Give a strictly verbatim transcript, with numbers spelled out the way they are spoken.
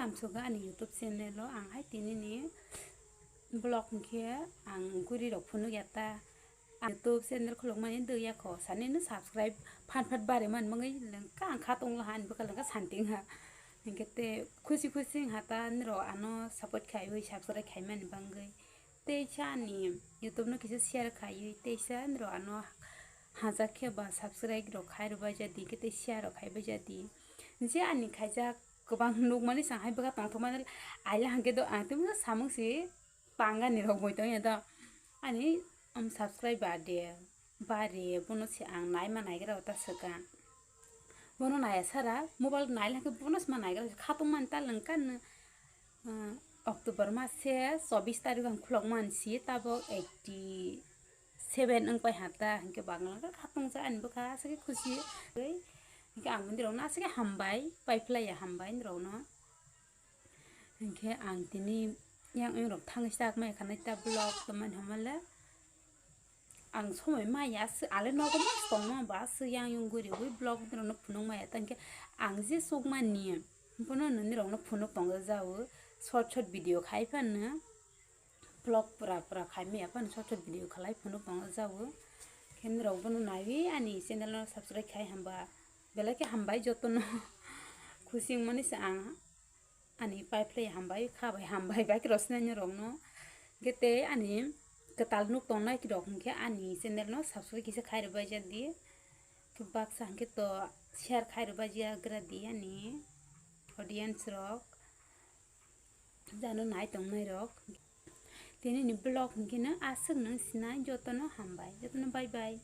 Amsogo ani YouTube channel o ang hai tinini vlog hwnkhe ang guri rok phunuk ya ta. Ang YouTube channel khulukmani dwya kho, sanino subscribe phan phat bare man mangwi lengka ang kha tongla ha, ani bwkha lengka santing ha. Hinkhe te khusi khusi wng ha ta nirok ano support khaiwi subscribe khaimani bangwi. Teisa ani YouTube no kisa share khaiwi, teisa nirok ano hajak khe ba subscribe rok khai rwbai jadi, khe tei share rok khaibai jadi. Je ani khaijak kwbang nukmani sang hai bwkha tongthokmani aila hwnkhe do ang tei samung si pangani rok boi tongya do. Ani, um, subscribe ba de, ba re, bono se ang naima naigra ta swkang. Bono naya sara, mobile naila hwnkhe bono se ma naigra, khatungmani ta lengka no, uh, October mas se chobbish tarik ang khulok man si, tabok eighty seven wng pai ha ta, hinkhe bangla khe khatung sa ani bwkha aswk khe khusi. Hinkhe ang nirok no aswk khe hambai, pai phlai ya hambai nirok no. Hinkhe ang tini yang wng rok thangwi chak mai khanai ta vlog tongmani hamale. Ang somoi maya aswk ale nogo mas tongma ba aswk yang yung guri ui vlog nirok no phunuk maya ta hinkhe ang je sukmani bono nirok no phunuk tongja jao short short video khai phano. Vlog pura pura khai maya phano short short video khalai phunuk tong jao. Khe nirok bono naiwi ani channel no subscribe khai hamba belai khe hambai jotono. Khusi wngmani se ang ani pai phlai hambai kha bai hambai bai khe rosnai nirok no. Khe tei ani kwtal nuk tongnai rok hinkhe ani channel no subscribe kisa khai rwbai jadi. Khe baksa hinkhe to share khai rwbai jagra di ani audience rok. Jano nai tongnai rok. Tini ni vlog hinkhe no aswk nung sinai jotono hambai. Jotono bye bye.